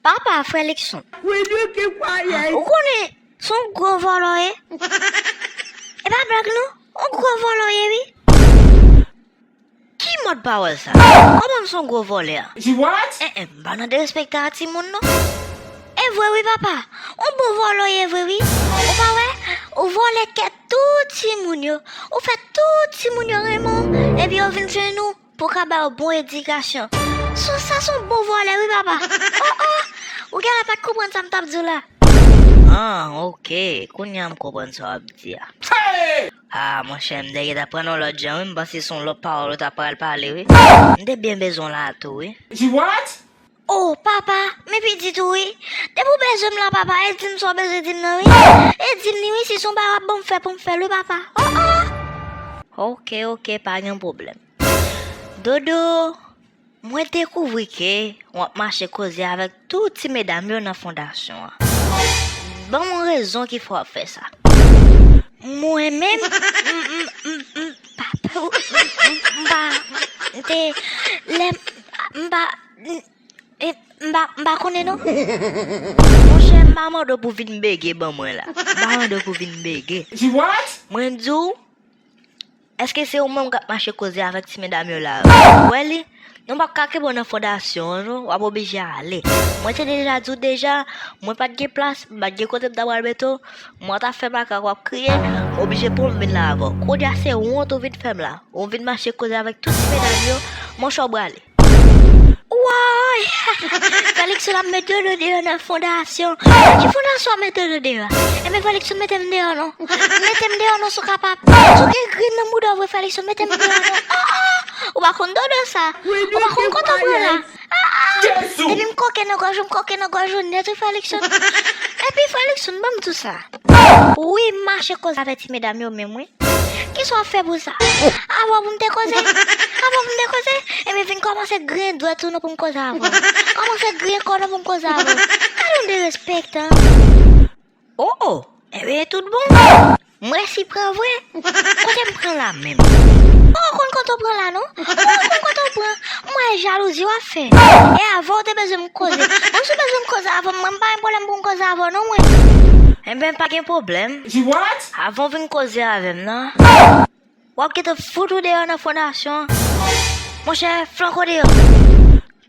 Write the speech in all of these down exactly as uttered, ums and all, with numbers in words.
Papa, frè Likson. Ou konnen, se yon gwo vòlò ye. E pa blag non, yon gwo vòlò ye wi. Ki mòd pawòl sa? Kòman m se yon gwo vòlè a? She what? En, en, m pa nan derespekte a timoun non. E vre wi papa, yon bon vòlò ye vre wi. Ou pa wè? Ou vòlè kè tout timoun yo. Ou fè tout timoun yo renmen w, epi yo vin jwenn ou pou w ka ba yo bon edikasyon. Sou sa se yon bon vòlè wi papa. Oh oh, ou genlè pa t konprann sa m t ap di w la. Ah, ok, kounye a m konprann sa w ap di a. Ah, monchè, m te gentan pran yon lòt jan wi, m panse se yon lòt pawòl ou ta pral pale wi. M te byen bezwen w la tou wi. She what? Oh, papa, men pitit ou wi. Depi w bezwen m la, papa, e di m sa w bezwen di m nan wi. E di m li wi, si se yon bagay w ap ban m fè pou m fè l wi, papa. Oh, oh. Ok, ok, pa gen pwoblèm. Dodo, mwen dekouvri ke w ap mache koze avèk tout ti medam yo nan fondasyon an. Ban m yon rezon ki fè w ap fè sa. Mwen menm, m, m, m, m, pa, m, m, m, m pa, m te, lè, m pa, m, e, m pa, m pa konnen non. Monchè, m pa mande w pou vin bege ban mwen la. M pa mande w pou vin bege. She what? Mwen di w, èske se ou menm k ap mache koze avèk ti medam yo la? Ou wè li? Nou p ap ka kenbe w nan fondasyon an non, w ap oblije ale. Mwen te deja di w deja, mwen pa t gen plas, m pa t gen kote m ta pral mete w. Mwen t ap fè makak w ap kriye, m oblije pran m vin la avè w. Kounye a se wont ou vin fè m la. Ou vin mache koze avèk tout ti medam yo, monchè w prale. Woy! Felix la mete Dodo deyò nan fondasyon. Ki fondasyon w ap mete Dodo deyò a? Enben Felix ou mete m deyò non. Mete m deyò non si w kapab. Si w gen grenn nan bouda w vre Felix ou mete m deyò non. Oh oh! Ou pa konn Dodo sa. Ou pa konn kote w pran la. Ah ah! Depi m koke nan gòj ou, m koke nan gòj ou nèt wi Felix. Epi Felix ban m di w sa. Wi, m mache koze avèk ti medam yo menm wi. Kisa w ap fè pou sa? Avan pou m te koze? Avan pou m te koze? Ebyen vin kòmanse griyen dwèt ou non pou m koze avè w. Kòmanse griyen kò w non pou m koze avè w. Gade yon derespektan. Oh oh! Ebyen tout bon. M resi pran vre. Kote m pran la menm? Ou pa konn kote w pran la non. Ou pa konn kote w pran. M wè jalouzi w ap fè. E avan w te bezwen m koze. Bon si w bezwen m koze avan m, mwen m pa gen pwoblèm pou m koze avè w non mwen. Enben pa gen pwoblèm. Avan w vin koze avè m nan, w ap gentan fout ou deyò nan fondasyon an. Monchè, flanke w deyò.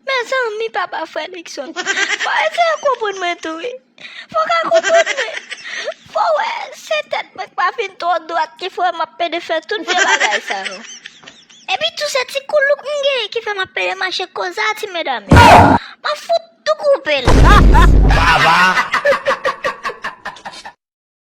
Mezanmi papa frè Nixon, fò w eseye konprann mwen tou wi. Fò w ka konprann mwen. Fò w wè se tèt mwen k pa fin twò dwat ki fè m ap pede fè tout vye bagay sa yo. Epi tou se ti koulouk m gen ki fè m ap pede mache koze a ti medam yo. M ap fout tou koupe l.